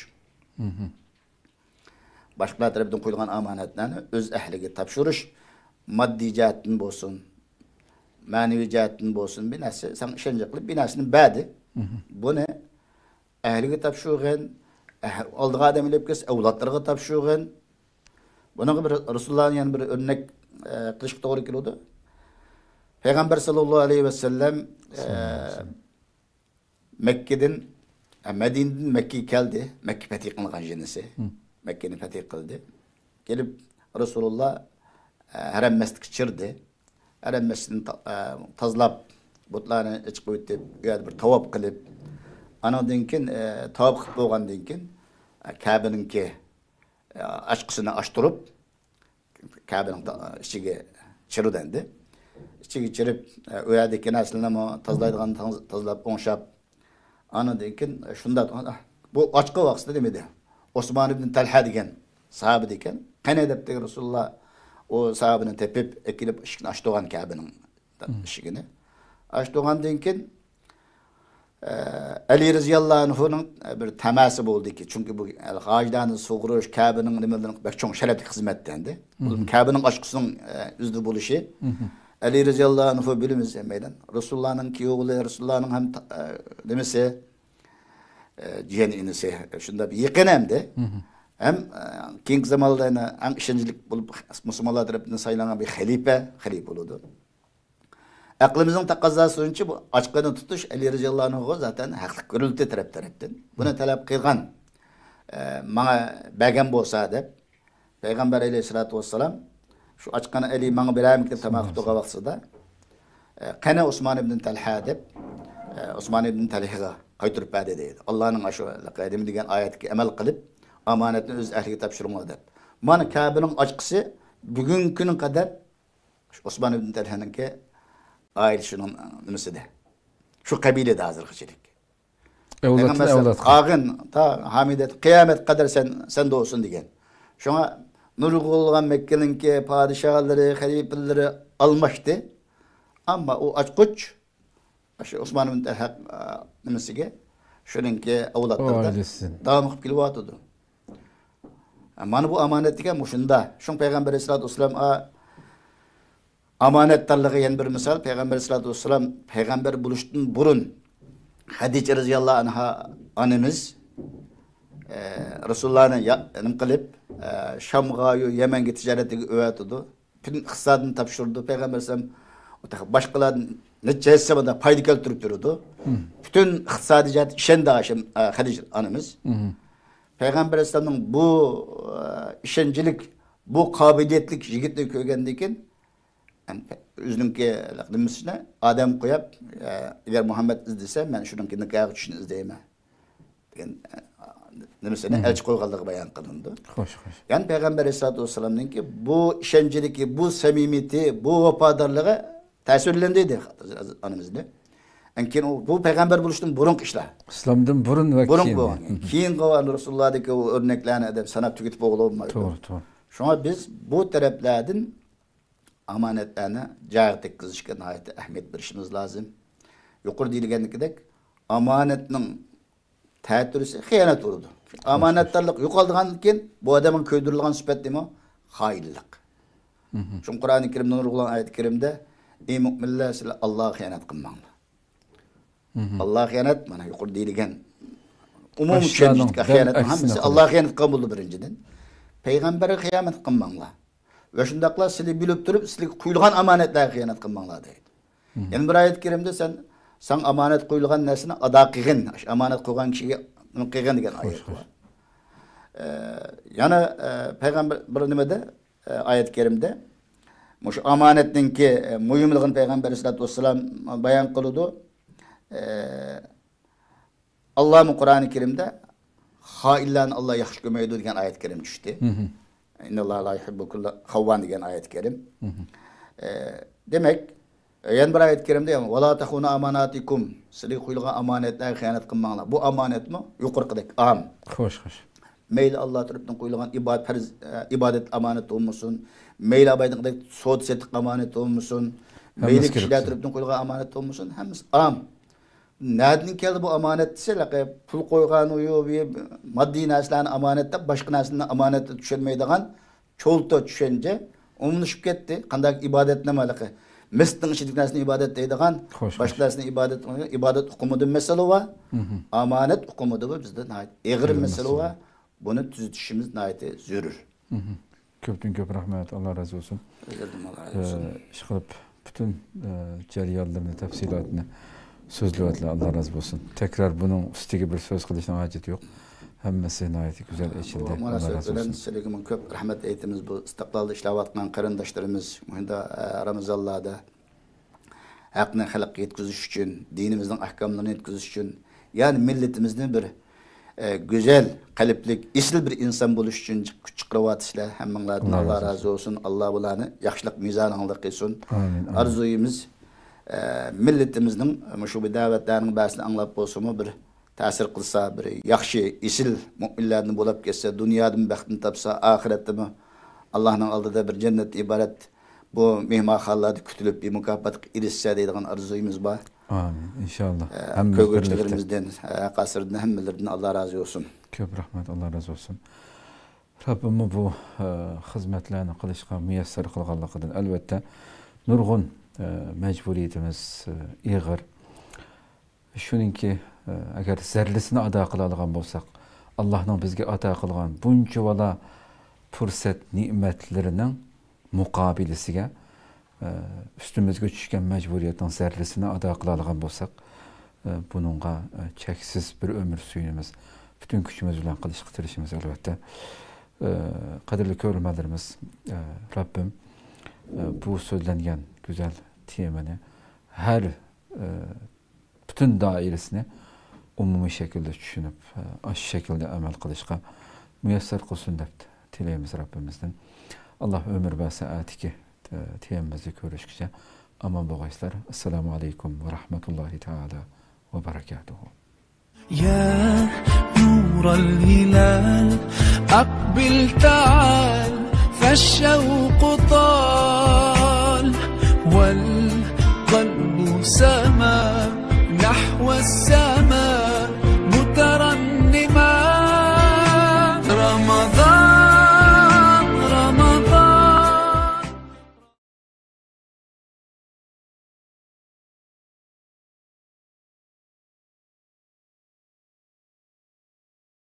باشقىلار تەرىپىدىن قويۇلغان ئامانەتلەرنى ئۆز ئەھلىگە تاپشۇرۇش، ماددىي جەھەتتىن بولسۇن، مەنىۋى جەھەتتىن بولسۇن، بىر نەرسە ساڭا ئىشەنچ قىلىپ بىر نەرسىنى بەردى. بۇنى ئەھلىگە تاپشۇرغىن، ئەھ-، ئالدىغا ئادەم ئېلىپ كەلسە ئەۋلادلىرىغا تاپشۇرغىن. بۇنىڭغا بىر رەسۇلۇللانى يەنە بىر ئۆرنەك، ئە، قىلىشقا توغرا كېلىدۇ. پەيغەمبەر ساللاللاھۇ ئەلەيھى ۋەسەللەم، ئە، مەككىدىن، ئە، مەدىنىدىن مەككىگە كەلدى. مەككە پەتھى قىلىنغان يىلىسى. مەككىنى پەتھى قىلدى. كېلىپ رەسۇلۇللا، ئە، ھەرەم مەسچىتكە چىردى. ھەرەم مەسچىتىنى تا-، ئە، تازىلاپ، بۇتلارنى ئېچىپ قويۇپ، ئۇ يەردە بىر تاۋاپ قىلىپ، ئانىڭدىن كېيىن، ئە، تاۋاپ قىلىپ بولغاندىن كېيىن، ئە، كەبىنىڭكى، ئە، ئاچقۇسىنى ئاچتۇرۇپ، كەبىنىڭ تا-، ئىچىگە چىرىدۇ ئەمدى. ئىچىگە چىرىپ، ئە، ئۇ يەردىكى نەرسىلەرنىمۇ تازىلايدىغان تاز-، تازىلاپ، ئوڭشاپ، ئانىڭدىن كېيىن شۇنداق، بۇ ئاچقۇ ۋاقتىدا نېمىدى؟ ئوسمان ئىبن تەلھە دېگەن ساھابىدە ئىكەن. قېنى دەپتۇ رەسۇلۇللا، ئۇ ساھابىنى تېپىپ، ئەكېلىپ ئىشىكنى ئاچتۇرغان كەبىنىڭ ئىشىكىنى. ئاچتۇرغاندىن كېيىن، ئە، ئەلى رەزىياللاھۇ ئەنھۇنىڭ بىر تەمەسى بولدىكى. چۈنكى بۇ ھاجىلارنى سۇغۇرۇش، كەبىنىڭ نېمىلىرىنىڭ بەك چوڭ شەرەپلىك خىزمەتتە ئەمدى. بۇ كەبىنىڭ ئاچقۇسىنىڭ، ئە، ئۆزىدە بولۇشى. ئەلى رەزىياللاھۇ ئەنھۇ بىلىمىز ھەممەيلەن. رەسۇلۇللانىڭكى ئوغلى، رەسۇلۇللانىڭ ھەم تا-، ئە، نېمىسى، ئە، جىيەن ئىنىسى. شۇنداق بىر يېقىن ئەمدى. ھەم، ئە، كېيىنكى زامانلاردا يەنە ئەڭ ئىشەنچلىك بولۇپ، مۇسۇلمانلار تەرىپىدىن سايلانغان بىر خەلىپە، خەلىپە بولىدۇ. ئەقلىمىزنىڭ تەقەززاسى بويىچە بۇ ئاچقۇنى تۇتۇش ئەلى رەزىياللاھۇ ئەنھۇغا زاتەن ھەقلىق كۆرۈلدى تەرەپ تەرەپتىن. بۇنى تەلەپ قىلغان، ئە، ماڭا بەرگەن بولسا دەپ، پەيغەمبەر ئەلەيھىسسالاتۇ ۋەسسالام شۇ ئاچقىنى ئەلى ماڭا بېرەرمىكىن دەپ تاماق تۇرغان ۋاقتىدا، ئە، قېنى ئوسمان ئىبن تەلھە دەپ، ئە، ئوسمان ئىبن تەلھىغا قايتۇرۇپ بەردى دەيدۇ. ئاللانىڭ ئاشۇ نېمە دېگەن ئايەتكە ئەمەل قىلىپ، ئامانەتنى ئۆز ئەھلىگە تاپشۇرۇڭلار دەپ. مانا كەبىنىڭ ئاچقۇسى بۈگۈنكى كۈنگە قەدەر شۇ ئوسمان ئىبن تەلھەنىڭكى ئائىلىسىنىڭ نېمىسىدە. شۇ قەبىلىدە ھازىرغىچىلىك. ئەۋلادتىن پەيغەمبەر ئەۋلادقا. قالغىن، تا ھامىدە قىيامەت قەدەر سەن، سەندە بولسۇن دېگەن. شۇڭا نۇرغۇنلىغان مەككىنىڭكى پادىشاھلىرى، خەلىپىلىرى ئالماشتى. ئەمما ئۇ ئاچقۇچ شۇ ئوسمان ئىبن تەلھە، ئە، نېمىسىگە، شۇنىڭكى ئەۋلادلىرىدا ئائىلىسىدىن داۋام قىلىپ كېلىۋاتىدۇ. مانا بۇ ئامانەت دېگەن مۇشۇندا. شۇڭا پەيغەمبەر ئەلەيھىسسالاتۇ ۋەسسالام، ئا، ئامانەتدارلىقى يەنە بىر مىسال. پەيغەمبەر ئەلەيھىسسالاتۇ ۋەسسالام پەيغەمبەر بولۇشتىن بۇرۇن خەدىچە رەزىياللاھۇ ئەنھا ئانىمىز، ئە، رەسۇلۇللانى يا-، نېمە قىلىپ، ئە، شامغا، يەمەنگە تىجارەتكە ئەۋەتىدۇ. پۈتۈن ئىقتىسادىنى تاپشۇرىدۇ. پەيغەمبەر ئەلەيھىسسالام باشقىلار نەچچە ھەسسە پايدا كەلتۈرۈپ تۇرىدۇ. پۈتۈن ئىقتىسادىي جەھەتتە ئىشەندى ھاشىم، ئە، خەدىچە ئانىمىز. پەيغەمبەر ئەلەيھىسسالامنىڭ بۇ، ئە، ئىشەنچلىك، بۇ قابىلىيەتلىك يىگىتنى كۆرگەندىن كېيىن، ئۆزىنىڭكى نېمىسىنى ئادەم قويۇپ، ئە، ئەگەر مۇھەممەد ئىزدىسە، مەن شۇنىڭكى نىكاھغا چۈشۈشنى ئىزدەيمەن دېگەن، ئە، نېمىسىنى ئەلچى قويغانلىقى بايان قىلىنىدۇ. خوش، خوش. يەنى پەيغەمبەر ئەلەيھىسسالاتۇ ۋەسسالامنىڭكى بۇ ئىشەنچلىكى، بۇ سەمىمىيىتى، بۇ ۋاپادارلىقى تەسىرلەندى دېدى ئانىمىزنى. كېيىن ئۇ، بۇ پەيغەمبەر بولۇشتىن بۇرۇنقى ئىشلار. ئىسلامدىن بۇرۇن ۋە بۇرۇن كېيىن. بولغان. كېيىنكى رەسۇلۇللاھدىكى ئۇ ئۆرنەكلەرنى ئادەم ساناپ تۈگىتىپ بولغىلى بولمايدۇ. توغرا، توغرا. شۇڭا بىز بۇ تەرەپلەردىن ئامانەتلەرنى جايىغا تەگكۈزۈشكە ناھايىتى ئەھمىيەت بېرىشىمىز لازىم. يۇقىرىدا دېيىلگەندىكىدەك، ئامانەتنىڭ تەتۈرىسى خىيانەت بولىدۇ. ئامانەتدارلىق يوقالغاندىن كېيىن، بۇ ئادەمگە كۆيدۈرۈلىدىغان سۈپەت نېمە؟ خائىنلىق. شۇڭا قۇرئانى كەرىمدە نۇرغۇنلىغان ئايەت كەرىمدە، ئى مۆمىنلەر، سىلەر ئاللاھقا خىيانەت قىلماڭلار. ئاللاھقا خىيانەت، مانا يۇقىرىدا دېيىلگەن ئومۇمىي چۈشەنچىدىكى خىيانەتنىڭ ھەممىسى ئاللاھقا خىيانەت قىلغان بولىدۇ بىرىنچىدىن. پەيغەمبەرگە خىيانەت قىلماڭلار. ۋە شۇنداقلا سىلى بىلىپ تۇرۇپ، سىلىگە قويۇلغان ئامانەتلەرگە خىيانەت قىلماڭلار دەيدۇ. يەنە بىر ئايەت كەرىمدە سەن، ساڭا ئامانەت قويۇلغان نەرسىنى ئادا قىلغىن، ئاشۇ ئامانەت قويغان كىشىگە نېمە قىلغىن دېگەن ئايەت بار. ئە، يەنە، ئە، پەيغەمبەر بىر نېمىدە، ئە، ئايەت كەرىمدە مۇشۇ ئامانەتنىڭكى، ئە، مۇھىملىقىنى پەيغەمبەر ئەلەيھىسسالاتۇ ۋەسسالام بايان قىلىدۇ. ئە، ئاللامۇ قۇرئانى كەرىمدە خائىنلارنى ئاللا ياخشى كۆرمەيدۇ دېگەن ئايەت كەرىم چۈشتى. مھم. «ئىنناللاھە لا يۇھىببۇ كۇللە خەۋۋان» دېگەن ئايەت كەرىم. مھم. ئە، دېمەك، يەنە بىر ئايەت كەرىمدە، «ۋالا تەخۇنۇ ئاماناتىكۇم»، سىلەرگە قويۇلغان ئامانەتلەرگە خىيانەت قىلماڭلار. بۇ ئامانەتمۇ يۇقىرىقىدەك ئام. خوش، خوش. مەيلى ئاللا تەرىپىدىن قويۇلغان ئىبادەت، پەرز، ئە، ئىبادەت ئامانىتى بولمىسۇن، مەيلى ئاۋايدىكىدەك سودا سېتىق ئامانىتى بولمىسۇن، ھەممىسى مەيلى كىشىلەر كىرىپ تۇرىدۇ. تەرىپىدىن قويۇلغان ئامانەت بولمىسۇن، ھەممىسى ئام. نەدىن كەلدى بۇ ئامانەت دېسە، ھېلىقى پۇل قويغان ئۇيۇ، بۇ ماددىي نەرسىلەرنى ئامانەت دەپ، باشقا نەرسىنى ئامانەت دەپ چۈشەنمەيدىغان چولتا چۈشەنچە ئومۇملىشىپ كەتتى. قانداق ئىبادەت نېمە ھېلىقى؟ مىسىتنىڭ ئىچىدىكى نەرسىنى ئىبادەت دەيدىغان، خوش، باشقا خوش. نەرسىنى ئىبادەت، ئىبادەت ئۇقۇمىدا مەسىلە بار. مھم. ئامانەت ئۇقۇمىدا بۇ بىزدە ناھايىتى ئېغىر ئېغىر مەسىلە مەسىلە. بار. بۇنى تۈزىتىشىمىز ناھايىتى زۆرۈر. مھم. كۆپتىن كۆپ رەھمەت، ئاللا رازى بولسۇن. ئۆزلىرىدىن ئاللا رازى بولسۇن. ئە، ئىشقىلىپ، پۈتۈن، ئە، جەريانلىرىنى، تەپسىلاتىنى سۆزلىۋەتتىلەر، ئاللا رازى بولسۇن. تەكرار بۇنىڭ ئۈستىگە بىر سۆز قىلىشنىڭ ھاجىتى يوق. ھەممىسى ناھايىتى گۈزەل ئېچىلدى، بۇ ئاللا رازى مۇناسىۋەت بىلەن بولسۇن. سىلەرگىمۇ كۆپ رەھمەت ئېيتىمىز. بۇ ئىستىقلالدا ئىشلەۋاتقان قېرىنداشلىرىمىز مۇشۇنداق، ئە، رامىزانلاردا ھەقنى خەلققە يەتكۈزۈش ئۈچۈن، دىنىمىزنىڭ ئەھكاملىرىنى يەتكۈزۈش ئۈچۈن، يەنى مىللىتىمىزنى بىر، ئە، گۈزەل قەلبلىك، ئېسىل بىر ئىنسان بولۇش ئۈچۈن چىق-، كۈچ چىقىرىۋاتىسىلەر. ھەممىڭلاردىن ئاللا ئاللا رازى رازى بولسۇن. ئاللا بۇلارنى ياخشىلىق مىزانىڭلاردا قىلسۇن. ئامىن، ئامىن. ئارزۇيىمىز، ئە، مىللىتىمىزنىڭ مۇشۇ بۇ دەۋەتلەرنىڭ بەزىسىنى ئاڭلاپ بولسىمۇ بىر تەسىر قىلسا، بىر ياخشى، ئېسىل مۆمىنلەردىن بولاپ كەتسە، دۇنيادىمۇ بەختنى تاپسا، ئاخىرەتتىمۇ ئاللانىڭ ئالدىدا بىر جەننەتتىن ئىبارەت بۇ مېھمانخانىلاردا كۈتۈلۈپ، بىر مۇكاپاتقا ئېرىشسە دەيدىغان ئارزۇيىمىز بار. ئامىن، ئىنشاللا. ئە، ھەممىمىز بىرلىكتە. كۆرگۈچىلىرىمىزدىن، ئە، قەسىردىن، ھەممىلىرىدىن ئاللا رازى بولسۇن. كۆپ رەھمەت، ئاللا رازى بولسۇن. رەببىممۇ بۇ، ئە، خىزمەتلەرنى قىلىشقا مۇيەسسەر قىلغانلىقىدىن، ئەلۋەتتە، نۇرغۇن، ئە، مەجبۇرىيىتىمىز، ئە، ئېغىر. شۇنىڭكى، ئە، ئەگەر زەررىسىنى ئادا قىلالىغان بولساق، ئاللانىڭ بىزگە ئاتا قىلغان بۇنچىۋالا پۇرسەت نېمەتلىرىنىڭ مۇقابىلىسىگە، ئە، ئۈستىمىزگە چۈشكەن مەجبۇرىيەتنىڭ زەررىسىنى ئادا قىلالىغان بولساق، ئە، بۇنىڭغا، ئە، چەكسىز بىر ئۆمۈر سۆيۈنىمىز، پۈتۈن كۈچىمىز بىلەن قىلىشقا تىرىشىمىز، ئەلۋەتتە. ئە، قەدىرلىك كۆرۈرمەنلىرىمىز، ئە، رەببىم، ئە، بۇ سۆزلەنگەن گۈزەل تېمىنى ھەر، ئە، پۈتۈن دائىرىسىنى ئومۇمىي شەكىلدە چۈشىنىپ، ئاشۇ شەكىلدە ئەمەل قىلىشقا مۇيەسسەر قىلسۇن دەپ تىلەيمىز رەببىمىزدىن. ئاللا ئۆمۈر بەرسە، ئەتىكى تېمىمىزدا كۆرۈشكىچە ئامان بولغايسىلەر. ئەسسالامۇ ئەلەيكۇم ۋە رەھمەتۇللاھى تائالا ۋە بەرەكاتۇھۇ. يا نور الهلال، أقبل تعال، فالشوق طال، والقلب سما نحو السماء.